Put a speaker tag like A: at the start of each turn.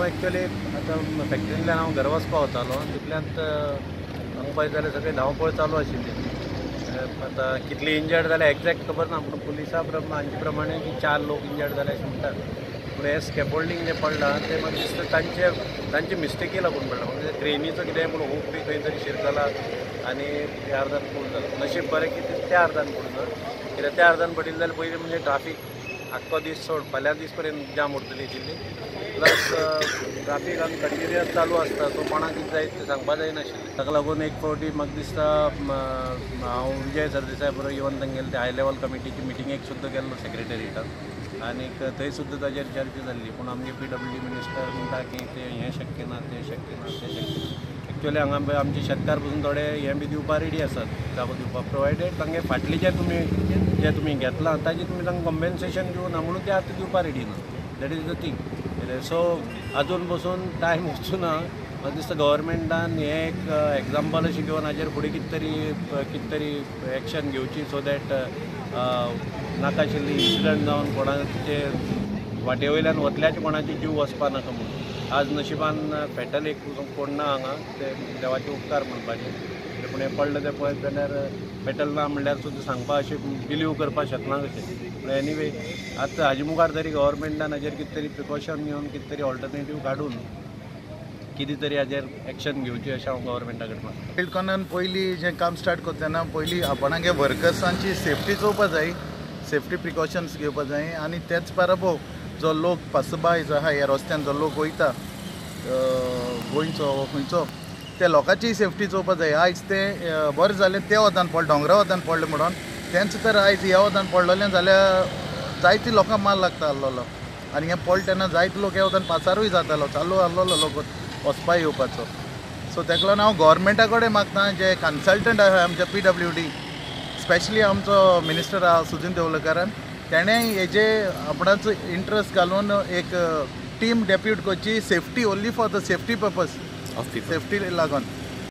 A: Actually आतां फॅक्टरींतल्यान हांव घरा वचपा वतालो, तितल्यांत हांगा पळयत जाल्यार सगळी धांवपळ चालू आशिल्ली. आतां कितली इंजर्ड जाल्या एग्जॅक्ट खबर ना, पूण पुलिसा हांचे प्रमाणे की 4 लोक इंजर्ड जाले अशें म्हणटात. पूण हें स्कॅफोल्डींग जें पडलां तें म्हाका दिसता तांचे तांचे मिस्टेकी लागून पडलां. म्हणजे क्रेनीचो कितें म्हूण हूक बी खंय तरी शिरकला आनी ह्या अर्दान पडून जाला. नशीब बरें की त्या अर्दान पडूं ना, कित्याक त्या अर्दान पडिल्लें जाल्यार पयलीं म्हणजे ट्राफीक आख्खो दीस सोड फाल्यां दीस पर्यंत जाम उरतली आशिल्ली. प्लस ट्राफीक आमी कंटिन्युअस चालू आसता, सो कोणाक कितें जायत तें सांगपा जायनाशिल्लें. ताका लागून एक फावटी म्हाका दिसता हांव विजय सरदेसाय बरोबर इवन तांगेले ते हाय लेवल कमिटीची मिटिंगेक सुद्दां गेल्लो सेक्रेटरीटान, आनीक थंय सुद्दां ताजेर चर्चा जाल्ली. पूण आमगे PWD minister म्हणटा की तें हें शक्य ना, तें शक्य ना, तें शक्य ना. एक्चुअली हांगा आमचे शेतकार पसून थोडे हें बी दिवपा रेडी आसात, जागो दिवपाक, प्रोवायडेड तांगे फाटलें जें तुमी घेतलां ताजें तुमी तांकां कॉम्पेन्सेशन दिवना म्हणून ते आतां दिवपा रेडी ना. That is the thing. So आजून बसून टायम वचूना. म्हाका दिसता गव्हर्मेंटान हें एक एग्जाम्पल अशें घेवन हाजेर फुडें कितें तरी एक्शन घेवची, सो that नाका आशिल्ली इन्सिडंट जावन कोणाचे वाटे वयल्यान वतल्याचे कोणाचे जीव वचपा नाका म्हणून. आज नशिबान फेटल एक कोण ना हांगा, ते देवाचे उपकार म्हणपाचे. पूण हें पडलें तें पळयत जाल्यार फेटल ना म्हणल्यार सुद्दां सांगपा अशें बिलीव करपाक शकना कशें. पूण एनिवे आतां हाजे मुखार तरी गव्हर्मेंटान हाजेर कितें तरी प्रिकॉशन घेवन कितें तरी ऑल्टरनेटीव काडून कितें तरी हाजेर एक्शन घेवची अशें हांव गव्हर्मेंटा कडेन मागता.
B: बिल्डकॉनान पयलीं जें काम स्टार्ट करता तेन्ना पयलीं आपणागे वर्कर्सांची सेफ्टी चोवपा जाय, सेफ्टी प्रिकॉशन्स घेवपा जाय. आनी तेच बरोबर जो लोक पासबाय जो आहा ह्या रस्त्यान जो लोक वयता गोंयचो खंयचो, त्या लोकांची सेफ्टी चोवपा जाय. आयज तें बरें जालें त्या वतान पडलें, दोंगरा वतान पडलें म्हणून तेंच तर आयज ह्या वतान पडलेलें जाल्यार जायते लोकांक माल लागता आसलेलो. आनी हें पडलें तेन्ना जायते लोक ह्या वतान पासारूय जातालो, चालू आसलेलो लोक वचपा येवपाचो. सो तेका लागून हांव गोवोरमेंटा कडेन मागता, जे कन्सल्टंट आहा आमचे PWD, specially आमचो मिनिस्टर आहा सुदिन देवलकरान, तेणें हेजे आपणाचो इंट्रस्ट घालून एक टीम डेप्यूट करची, safety only for the safety purpose, safety लागून.